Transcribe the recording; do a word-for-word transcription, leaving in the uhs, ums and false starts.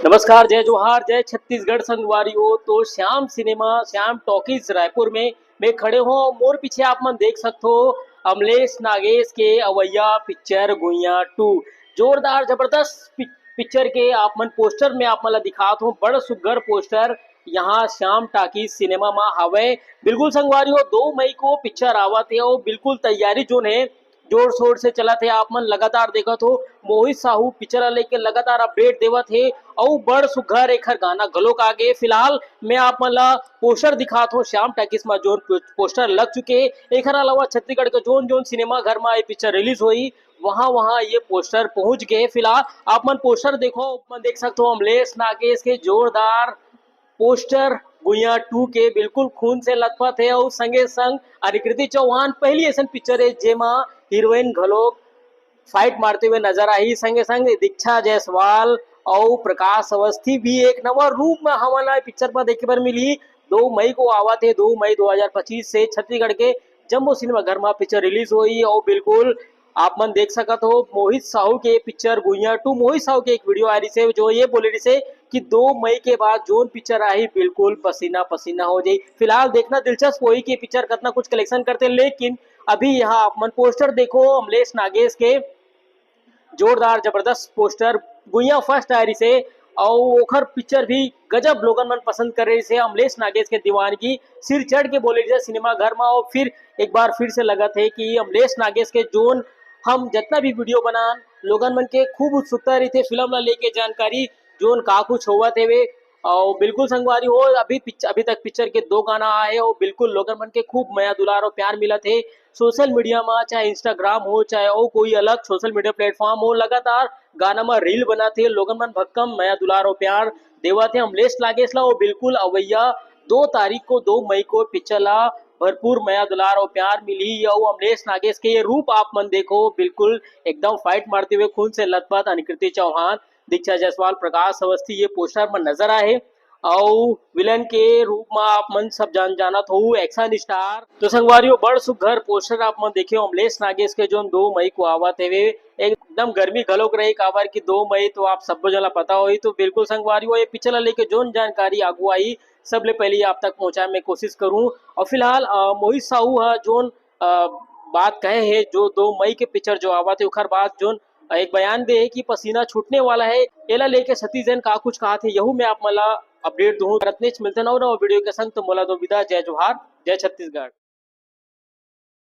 नमस्कार, जय जोहार, जय छत्तीसगढ़ संगवारी हो। तो श्याम सिनेमा, श्याम टॉकीज रायपुर में मैं खड़े हों। मोर पीछे आप मन देख सकथो अमलेश नागेश के अवैया पिक्चर गुइया टू। जोरदार जबरदस्त पि-, पिक्चर के आप मन पोस्टर में आप मन ला दिखात हों। बड़ सुग्घर पोस्टर यहाँ श्याम टॉकीज सिनेमा मा हावय। बिल्कुल संगवारी हो, दो मई को पिक्चर आवत हे अउ बिल्कुल तैयारी जोन हे जोर शोर से चलत हे। आप मन लगातार देखत हो मोहित साहू पिक्चर ला लेके लगातार अपडेट देवत हे अउ बड़ सुग्घर एखर गाना घलोक आ गे। फिलहाल मैं आप मन ला पोस्टर दिखात हो श्याम टॉकीज मा जोन पो-, पोस्टर लग चुके हे। एखर अलावा छत्तीसगढ़ के जोन जोन सिनेमा घर मा ये पिक्चर रिलीज होही, वहां वहां ये पोस्टर पहुंच गए। फिलहाल आप मन पोस्टर देखो, आप मन देख सकते हो अमलेश नागेश के जोरदार पोस्टर गुइया टू के बिल्कुल खून से लथपथ हे अउ संगे संग अनुकृति चौहान पहली ऐसन पिक्चर हे जेमा हीरोइन घलोक फाइट मारते हुए नजर आही। संगे संग दीक्षा जायसवाल अउ प्रकाश अवस्थी भी एक नवा रूप में हमन ला पिक्चर में देखे बर मिली। दो मई को आवत हे, दो मई दो हज़ार पच्चीस से छत्तीसगढ़ के जम्मो सिनेमा घर में पिक्चर रिलीज होही अउ बिल्कुल आप मन देख सकत हो मोहित साहू के पिक्चर गुइया टू। मोहित साहू के एक वीडियो आ रही से जो ये बोले रही से कि दो मई के बाद जोन पिक्चर आही बिल्कुल पसीना पसीना हो जाही। फिलहाल देखना दिलचस्प होही कि पिक्चर कितना कुछ कलेक्शन करते, लेकिन अभी यहाँ आप मन पोस्टर देखो अमलेश नागेश के जोरदार जबरदस्त पोस्टर गुइया फर्स्ट आ रही से अउ ओखर पिक्चर भी गजब लोगन मन पसंद कर रही से। अमलेश नागेश के दीवानगी सिर चढ़ के बोले रही से सिनेमा घर में अउ फिर एक बार फिर से लगत हे कि अमलेश नागेश के जोन हम जितना भी वीडियो बनान लोगन मन के खूब उत्सुकता रहिथे फिल्म ला लेके जानकारी जोन का कुछ होवत हेवे। अउ बिल्कुल संगवारी हो अभी पिक्च-, अभी तक पिक्चर के दो गाना आए हे अउ बिल्कुल लोगन मन के खूब मया दुलार अउ प्यार मिलत हे। सोशल मीडिया मा चाहे Instagram हो चाहे अउ कोई अलग सोशल मीडिया प्लेटफॉर्म हो लगातार गाना मा रील बनात हे लोगन मन भक्कम मया दुलार अउ प्यार देवत हे अमलेश नागेश ला। अउ बिल्कुल अवैया दो तारीख को दो मई को पिक्चर ला भरपूर मया दुलार अउ प्यार मिली अउ अमलेश नागेश के ये रूप आप मन देखो बिल्कुल एकदम फाइट मारते हुए खून से लथपथ अनुकृति चौहान दीक्षा जायसवाल प्रकाश अवस्थी ये पोस्टर में नजर आए हे अउ विलन के रूप में आप मन सब जान जानत हो एक्शन स्टार। तो संगवारियों बड़ सुघर पोस्टर आप मन देखे हो अमलेश नागेश के जोन दो मई को आवत हेवे। एकदम गर्मी घलोक रही काबर कि दो मई तो आप सब्बो जन ला पता होही। तो बिल्कुल संगवारियों ये पिक्चर ला लेके जोन जानकारी आगू आई सबले पहले आप तक पहुंचाए मैं कोशिश करूं। और फिलहाल अ, मोहित साहू ह जोन अ, बात कहे हे जो दो मई के पिक्चर जो आवत हे ओखर बाद जोन एक बयान दे हे कि पसीना छूटने वाला है। एला लेके सतीश जैन का कुछ कहा थे यहू मैं आप मन ला अपडेट दूं। रत्नेश मिलते नौ नौ वीडियो के संग तो मोला दो विदा। जय जोहार, जय छत्तीसगढ़।